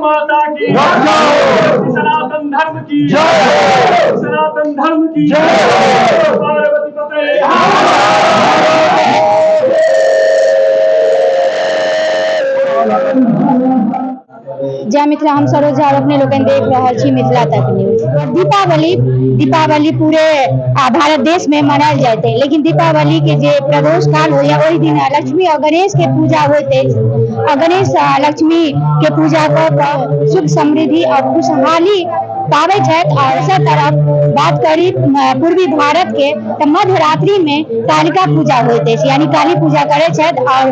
माता की सनातन धर्म की जय, सनातन धर्म की जय, पार्वती पते। जय मिथिला, हम सरोज झा, अपने लोकनि देख रहल छी मिथिला तक न्यूज। दीपावली दीपावली पूरे भारत देश में मनायल जाइत अछि, लेकिन दीपावली के जे प्रदोष काल होइया ओहि दिन लक्ष्मी और गणेश के पूजा होइत अछि और गणेश आ लक्ष्मी के पूजा कऽ कऽ सुख समृद्धि और खुशहाली पाबै छथि। और दोसर तरफ बात करी पूर्वी भारत के तऽ मध्य रात्रि में कालिका पूजा होइत अछि, यानी काली पूजा करै छथि और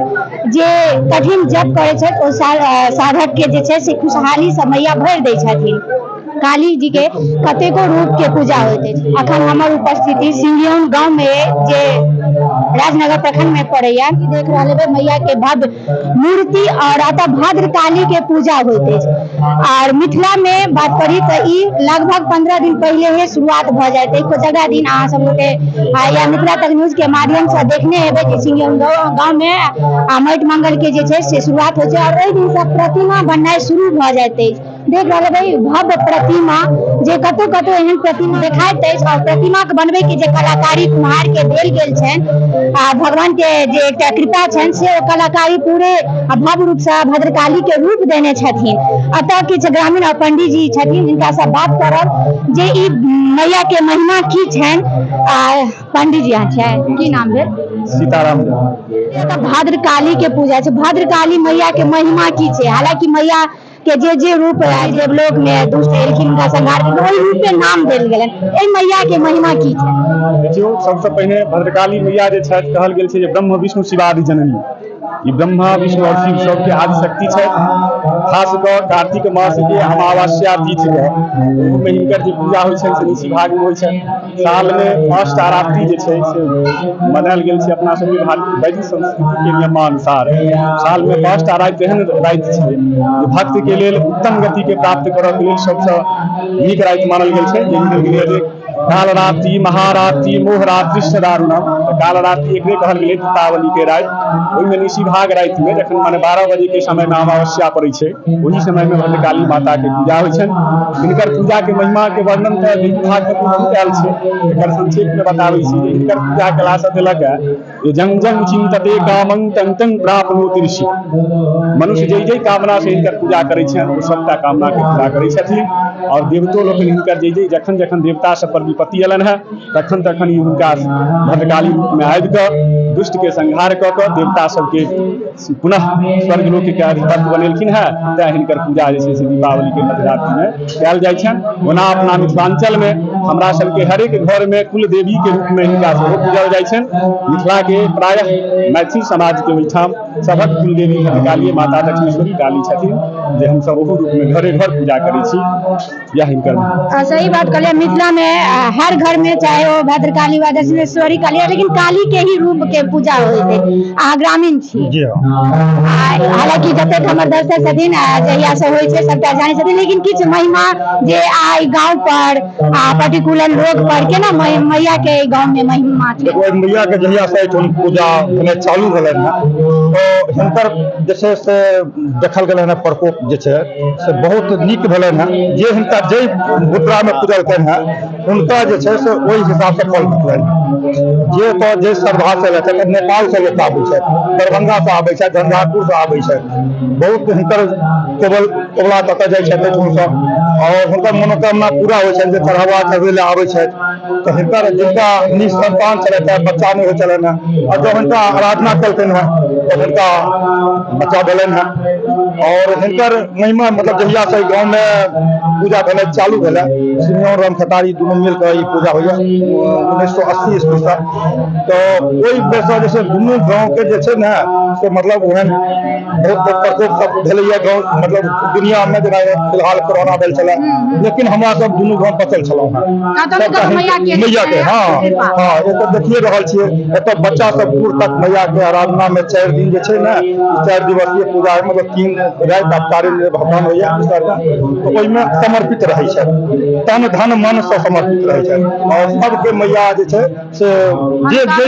जे कठिन जप करै छथि ओ साधक के जे छै से खुशहाली से मैया भरि दै छथिन। काली जी के कतेको रूप के पूजा होइत अछि। अखन हमर उपस्थिति सिंघियौन गाँव में जे राजनगर प्रखंड में पड़ैया, देख रहल हेबै मैया के भव्य मूर्ति और एतऽ भद्र काली के पूजा होइत अछि। और मिथिला में बात करी तऽ ई लगभग 15 दिन पहिले ही शुरुआत भऽ जाइत अछि। कोजगरा दिन अहाँ सब गोटे या मिथिला तक न्यूज के माध्यम से देखने हेबै जे सिंघियौन गाँव में आ माटि मंगल के जे छै से शुरुआत होइ छै और ओहि दिन से प्रतिमा बननाइ शुरू भऽ जाइत अछि। देख रहल हेबै भव्य प्रतिमा, जे कतौ कतौ एहन प्रतिमा देखाइत अछि और प्रतिमा के बनबै के जे कलाकारी कुम्हार के देल गेल छनि आ भगवान के जे एकटा कृपा छनि से ओ कलाकारी पूरे आ भव्य रूप से भद्रकाली के रूप देने छथिन। एतऽ किछु ग्रामीण और पंडित जी छथिन, जिनका से बात करब जे ई मैया के महिमा की छनि। आ पंडित जी अहाँ छियै, की नाम भेल? सीताराम। एतऽ भद्रकाली के पूजा छै, भद्रकाली मैया के महिमा की छै? हालांकि मैया के जे जे रूप है देवलोक में दुष्ट एलखिन हुनका संहार केलखिन, ओहि रूप के नाम देल गेलनि, एहि मैया के महिमा की छै? देखियौ, सबसँ पहिने भद्रकाली मैया जे छथि, कहल गेल छै जे ब्रह्म विष्णु शिवादि जननी, ई ब्रह्मा विष्णु और शिव सबके आदि शक्ति छथि। खास कऽ कार्तिक मास के अमावस्या तिथि के ओहिमे हिनकर जे पूजा होइ छनि से निशि भाग मे होइ छनि। साल मे 5टा रात्रि जे छै से मनायल गेल छै अपना सबके भारतीय वैदिक संस्कृति के नियमानुसार। साल मे 5टा राति एहन राति छै जे भक्त के लेल उत्तम गति के प्राप्त करऽ के लेल सबसँ नीक राति मानल गेल छै। जाहिमे देल गेलै जे कालरात्रि महारात्रि मोहरात्रि दारुणम, तऽ कालरात्रि एकरे कहल गेलै दीपावली के राति। ओहिमे निशिभाग राति मे जखन माने 12 बजे के समय मे अमावस्या पड़ै छै ओहि समय मे भद्रकाली माता के पूजा होइ छनि। हिनकर पूजा के महिमा के वर्णन तऽ विभाग मे बहुत आयल छै, एकर संक्षेप मे बताबै छी जे हिनकर पूजा केलासँ देलक है जे जंग जंग चिन्तते कामं तंग तंग प्राप्नोति ऋषि। मनुष्य जै जै कामना से हिनकर पूजा करै छनि ओ सबटा कामना के पूरा करै छथिन। और देवतो लोकनि हिनकर जै जै जखन जखन देवता सब पर विपत्ति एलनि हेँ तखन तखन ई हुनका भद्रकाली रूप मे आबि कऽ दुष्ट के संहार कऽ कऽ देवता सबके पुनः स्वर्गलोक के अधिपति बनेलखिन हेँ। तैं हिनकर पूजा जे छै से दीपावली के मध्यरात्रि मे कयल जाइ छनि। ओना अपना मिथिलांचल मे हमरा सबके हरेक घर मे कुल देवी के रूप मे हिनका सेहो पूजल जाइ छनि। मिथिला के प्रायः मैथिल समाज के ओहिठाम सभक कुल देवी भद्रकाली माता दक्षिणेश्वरी काली छथिन, जे हमसब ओहू रूप मे घरे घर पूजा करै छी। यह हिनकर सही बात कहलियै, मिथिला मे हर घर में चाहे वो भद्रकाली वा दक्षिणेश्वरी काली, लेकिन काली के ही रूप के पूजा होइत है। अहाँ ग्रामीण छी? जी हाँ। हालांकि जतेक हमर दर्शक छथिन, जहिया से होइ छै सबटा जानै छथिन, लेकिन किछु महिमा जे आइ गाँव पर आ पर्टिकुलर लोक पर केना मैया के गाँव में महिमा छै? देखो, मैया के जहिया से एहिठाम पूजा भेनाइ चालू भेलनि हँ, तऽ हिनकर जे छै से देखल गेलै हँ प्रकोप जे छै से बहुत नीक भेलनि हँ। जे हिनका जाहि मुद्रामे पूजलकनि हँ, हुनका जे छै से ओहि हिसाबसँ फल भेटलनि हँ। जे ओतऽ जे श्रद्धासँ एलथि हँ, नेपालसँ लोक आबै छथि, दरभंगासँ आबै छथि, झंझारपुरसँ आबै छथि, बहुत हिनकर कोबला कतऽ जाइ छथि एहिठामसँ और हुनकर मनोकामना पूरा होइ छनि। जे चढ़ावा चढ़बै लए आबै छथि, तऽ हिनकर जिनका निसंतान छलथि हँ, बच्चा नहि होइ छलनि हँ, और जब हिनका आराधना केलखिन हँ तऽ हुनका बच्चा भेलनि हँ। और हिनकर महिमा मतलब जहिया से गाँवमे पूजा भेनाइ चालू भेलै, सिमियोन राम खेतारी दुनू मिल कऽ ई पूजा होइए 1980 ईस्वीसँ, तऽ ओहि बेरसँ जे छै दुनू गाँवके जे छै ने से मतलब ओहन बहुत प्रकोप सब भेलैए गाँव, मतलब दुनियामे, जेना फिलहाल कोरोना भेल छलै, लेकिन हमरा सब दुनू गाँव बचल छलहुँ हँ। कतौ ने कतौ मैया के मैया के, हाँ हाँ, एतऽ देखिए रहल छियै, एतऽ बच्चा सब दूर तक मैया के आराधना में 4 दिन जे छै ने, 4 दिवसीय पूजा है, मतलब 3 राति आ 4 भगवान होइया विसर्जन, तऽ ओहिमे समर्पित रहै छथि, तन धन मन से समर्पित रहै छथि। और सबके मैया जे छै से जे जे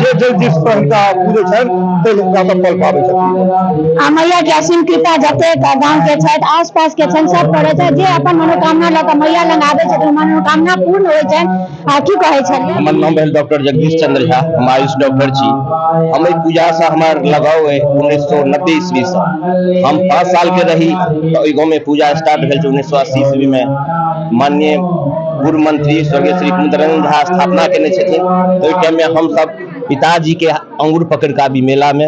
जे जे दिस से हिनका पूजै छनि ताहि हिनका सब फल पाबै छथिन। आ मैया के असीम कृपा जतेक गाँव के छथि, आस पास के छनि, सब करै छथि। जे अपन मनोकामना लऽ कऽ मैया लग आबै छथिन, मनोकामना पूर्ण होइ छनि। आ की कहै छलियै? हमर नाम भेल डॉक्टर जगदीश चंद्र झा, हम आयुष डॉक्टर छी। हम एहि पूजासँ हमर लगाव अइ 1990 ईस्वीसँ। हम 5 साल के रही तऽ ओहि गाँवमे पूजा स्टार्ट भेल छै। 1980 ईस्वीमे माननीय पूर्व मंत्री स्वर्गीय श्री कुमुदरंजन झा स्थापना केने छथिन। ओहि टाइममे हमसब पिताजीके अंगूर पकड़ि कऽ आबी मेलामे,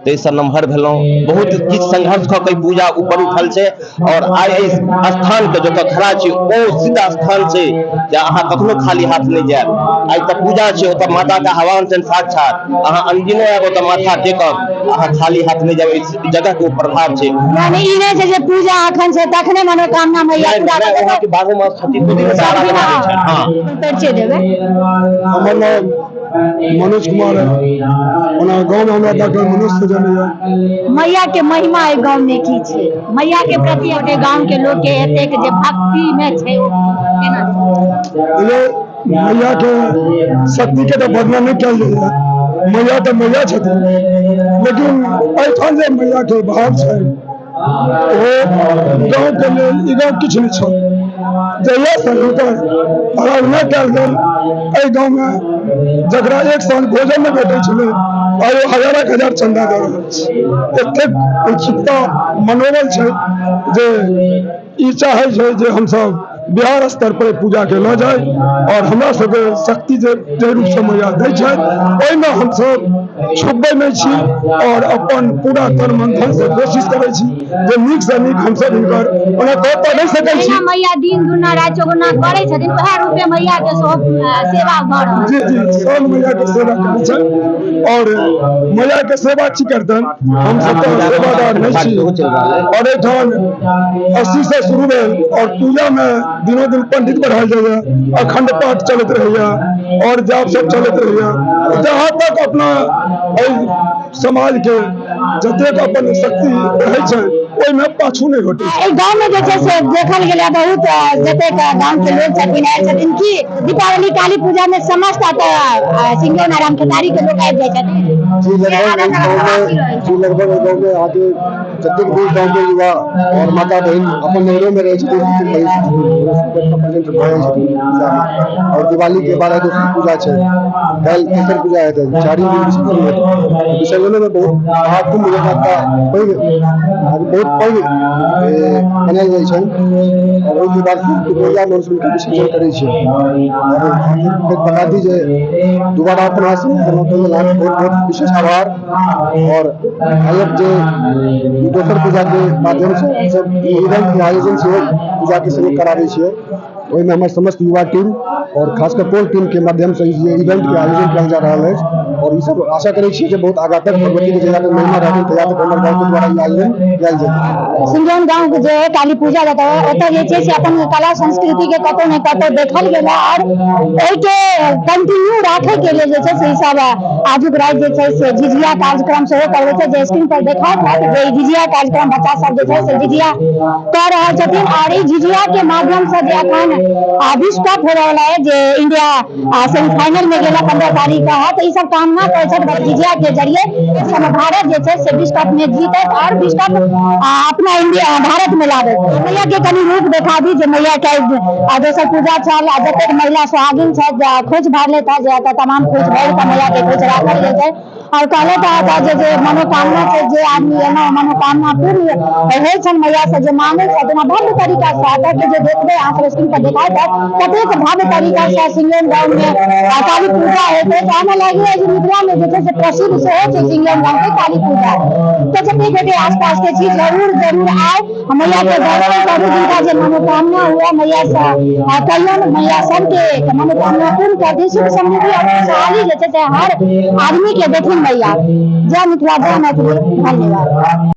ताहिसँ नमहर भेलहुँ। बहुत किछु संघर्ष कऽ के पूजा ऊपर उठल छै और आइ एहि स्थानके जतऽ खड़ा छी ओ सिद्ध स्थान छै जे अहाँ कखनो खाली हाथ नहि जायब। आइ तऽ पूजा छै, ओतऽ माताके आह्वान छनि साक्षात, अहाँ अनदिनो आयब, ओतऽ माथा टेकब, अहाँ खाली हाथ नहि जायब। एहि जगहके ओ प्रभाव छै। यानी ई नहि छै जे पूजा अखन छै तखने मनोकामना मैया पूरा करतै। अहाँके 12 मास 36 दिन आराधना होइ छनि। हाँ, परिचय देबै। हमर नाम मनोज कुमार है, ओना गाँवमे हमरा डॉक्टर मनोज से जानैया। मैया के महिमा एहि गाँव में की छै? मैया के प्रति अपने गाँव के लोग के एतेक जे भक्ति में छै, ओ केना छै? देखियौ, मैया के शक्ति के तऽ वर्णन नहि कयल जाइए, मैया तऽ मैया छथिन, लेकिन एहिठाम जे मैया के भाव छै ओ गाँव के लेल ई गाँव किछु नहि छल। जहिया से हुनकर आराधना कयल गेल एहि गाँवमे, जकरा एक साल भोजन नहि भेटै छलै, आइ ओ हजारक हजार चन्दा दऽ रहल छै। एतेक उत्सुकता मनोबल छै जे ई चाहै छै जे हमसब बिहार स्तर पर पूजा के लऽ जाय और हमरा सबके शक्ति जे जाहि रूपसँ मैया दै छथि ओहिमे हमसब छुपबै नहि छी और अपन पूरा तन मन धन से कोशिश करै छी जे नीक से नीक हमसब हिनकर ओना कऽ तऽ नहि सकै छी। जहिना मैया दिन दुना राति चौगुना करै छथिन, वएह रूपे मैया के सेहो सेवा भऽ रहल जी जी, सब मैया के सेवा करै छै और मैया के सेवा की करतनि, हमसब तऽ सेवादार नहि छी। और एहिठाम 80 से शुरू भेल और पूजा में दिनों दिन पंडित बढ़ायल जाइए, अखंड पाठ चलैत रहैया और जाप सब चलैत रहैया। जहाँ तक अपना एहि समाज के जतेक अपन शक्ति रहै छै ओहिमे पाछू नहि हटै छै। एहि गाँव में जे छै से देखल गेलै बहुत, जतेक गाँव के लोग छथिन आयल छथिन कि दीपावली काली पूजा में समस्त सिंघो नारायण खेतारी के लोग आबि जाइ छथिन। जी, लगभग एहि गाँव में, जी, लगभग एहि गाँव में अहाँके जतेक भी गाँव के युवा और माता बहिन अपन नैहरों में रहै छथिन, पर्यंत भऽ जाइ छथिन पूजामे। और दिवाली के बाद दोसर पूजा छै, काल्हि तेसर पूजा हेतै, चारिम दिन विसर्जन हेतै। विसर्जनोमे बहुत महाकुम्भ जकाँ एकटा पैघ, बहुत पैघ मनायल जाइ छै और ओहिके बाद फिर पिपरिया के विसर्जन करै छियै। और अहाँके बता दी जे दोबारा अपना बहुत बहुत विशेष आभार और आयब जे दोसर पूजाके माध्यमसँ सब इवेंटके आयोजन सेहो पूजाके सेहो कराबै छियै। ओहिमे हमर समस्त युवा टीम और खास कऽ कोर टीमके माध्यमसँ ई जे इवेंटके आयोजन कयल जा रहल अछि और ई सब आशा करै छियै जे बहुत आगाँ तक भगवतीके जहिया तक महिमा रहतनि तहिया तक हमर गाँवके द्वारा ई आयोजन कयल जेतै। सिंघौन गाँव के जे काली पूजा जतऽ ओतऽ जे छै से अपन कला संस्कृति के कतौ ने कतौ देखल गेल आओर ओहिके कंटिन्यू राखै के लेल जे छै से ई सब आजुक राति जे छै से झिझिया कार्यक्रम सेहो करबै छै, जे स्क्रीन पर देखाइत हैत जे ई झिझिया कार्यक्रम बच्चा सब जे छै से झिझिया कऽ रहल छथिन। आओर ई झिझिया के माध्यम से जे अखन विश्व कप होबय वाला है, जे इंडिया सेमीफाइनल में गेला 15 तारीख के है, तऽ ई सब कामना करै छथि झिझिया के जरिए सब भारत जे छै से विश्व कप में जीतत और विश्व कप अपना इंडिया भारत में लाबत। मैया के कनि रूप देखा दी जे मैया के दोसर पूजा छल आ जतेक महिला सुहागिन छथि जे खोज भरलथि है, जे एतऽ तमाम खोज भरि कऽ मैया के खोज राखल गेल छै और कहलथि है जे जे मनोकामना छै, जे आदमी एना मनोकामना पूर्ण होइ छनि मैया से जे मांगे छथि, ओना भव्य तरीका से एतऽ के जे देखबै अहाँ सब स्क्रीन पर देखाइत हैत कतेक भव्य तरीका से सिंघौन गाँव में काली पूजा होइत अछि। हमरा लगैया जे मिथिला में जे छै से प्रसिद्ध सेहो छै सिंघौन गाँव के काली पूजा। तऽ जतेक गोटे आसपास के छी जरूर जरूर आउ, मैया के दर्शन करू, जिनका जे मनोकामना हुए मैया से कहियौन, मैया सबके मनोकामना पूर्ण करथिन। सुख समृद्धि और खुशहाली जे छै से हर आदमी के देथिन मैया। जय मिथिला, जय मैथिली, धन्यवाद।